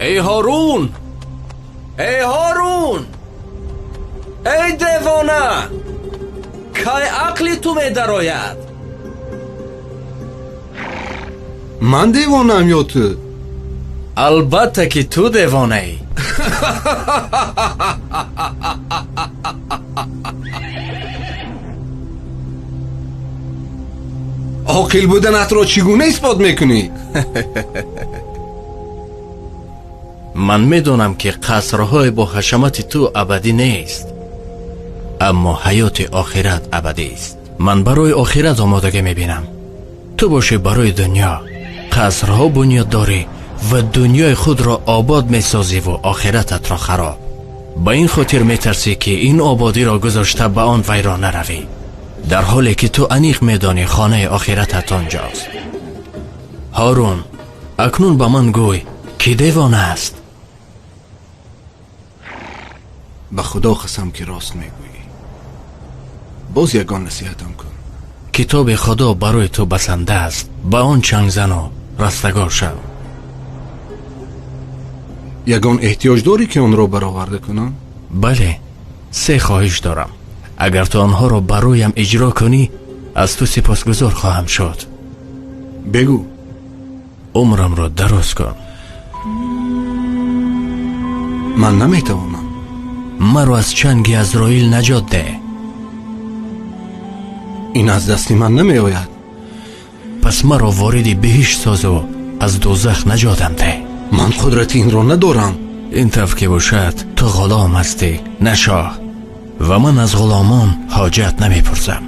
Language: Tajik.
Эй Ҳорун! Эй Ҳорун! Эй девона! Кай ақли ту медарояд? Ман девонаам ё ту? Албатта ки ту девонаӣ. Оқил буданатро чӣ гуна исбот мекунӣ? Ман медонам ки қасрҳои бо ҳашамати ту абадӣ нест, аммо ҳаёти охират абадист. Ман барои охират омодагӣ мебинам, ту бошӣ барои дунё. Қасрҳо бунёд дорӣ ва дунёи худро обод месозиву охирататро хароб. Ба ин хотир метарсӣ ки ин ободиро гузошта ба он вайрон наравӣ, дар ҳоле ки ту аниқ медонӣ хонаи охиратат онҷост. Ҳорун, акнун ба ман гӯй, ки девона аст? Ба Худо қасам ки рост мегӯӣ. Боз ягон насиҳатам кун. Китоби Худо барои ту басанда аст, ба он чанг зану растагор шав. Ягон эҳтиёҷ дорӣ ки онро бароварда кунам? Бале, се хоҳиш дорам. Агар ту онҳоро бароям иҷро кунӣ, аз ту сипосгузор хоҳам шуд. Бигӯ. Умрамро дароз кун. Ман наметавонам. Маро аз чанги Азроил наҷот деҳ. Ин аз дасти ман намеояд. Пас маро вориди биҳишт созу аз дӯзах наҷотам деҳ. Ман қудрати инро надорам. Ин тавр ки бошад, ту ғулом ҳастӣ, на шоҳ, ва ман аз ғуломон ҳоҷат намепурсам.